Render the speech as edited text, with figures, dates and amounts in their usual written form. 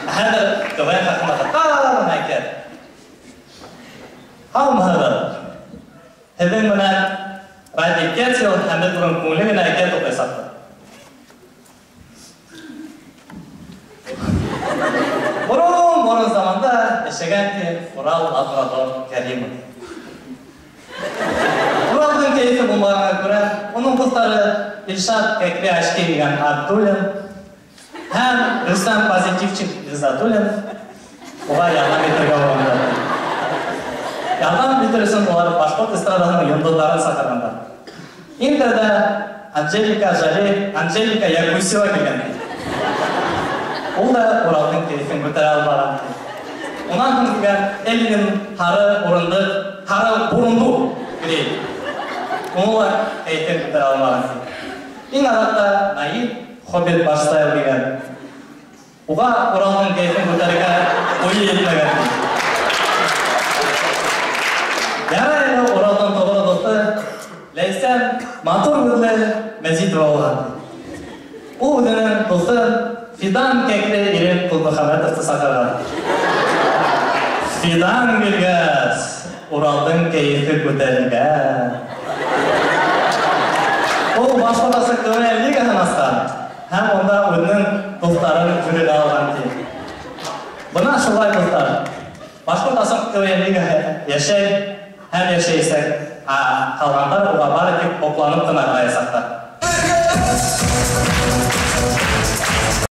Ә хәҙер КВН хаҡында ҡыҫҡа ғына әкиәт. Һаумыһығыҙ! Һеҙҙең менән Радик Кетил һәм беҙ бөгөн күңелле генә әкиәт уҡыйсаҡбыҙ. Борон-борон заманда йәшәгән ти Урал Лабрадор Кәримов. Уралдың кәйефе булмағанға күрә, уның дуҫтары Илшат Кәкре очки кейгән Абдуллин һәм Рөстәм Позитивчик Ғиззатуллин уға ярҙам итергә булғандар. Ярҙам итер өсөн улар башҡорт эстрадаһының йондоҙҙарын саҡырғандар. Иң тәүҙә Анжелика Жоли, Анжелика Якусева килгән. Ул да Уралдың кәйефен күтәрә алмаған. Унан һуң килгән Элвин Һары Урындыҡ, Һары Бурундуҡ Грей. Уны ла кәйефен күтәрә алмаған. Иң аҙаҡта Наил Хоббит Башстайл килгән. Уға Уралдың кәйефен күтәрергә уйы етмәгән. Ярай әле Уралдың тоғро дуҫы Ләйсән матур күҙле Мәзитова булған. Ул үҙенең дуҫы Фидан кәкре Ирек Ҡолмөхәмәтовты саҡырған. Фидан килгәс, Уралдың кәйефе күтәрелгән. Ул Башҡортостан КВН лигаһын асҡан һәм унда үҙенең дуҫтарын жюриға алған ти. Бына шулай, дуҫтар. Башҡортостан КВН лигаһы йәшәй һәм йәшәйәсәк, ә ҡалғандар уға бары тик һоҡланып ҡына ҡараясаҡтар.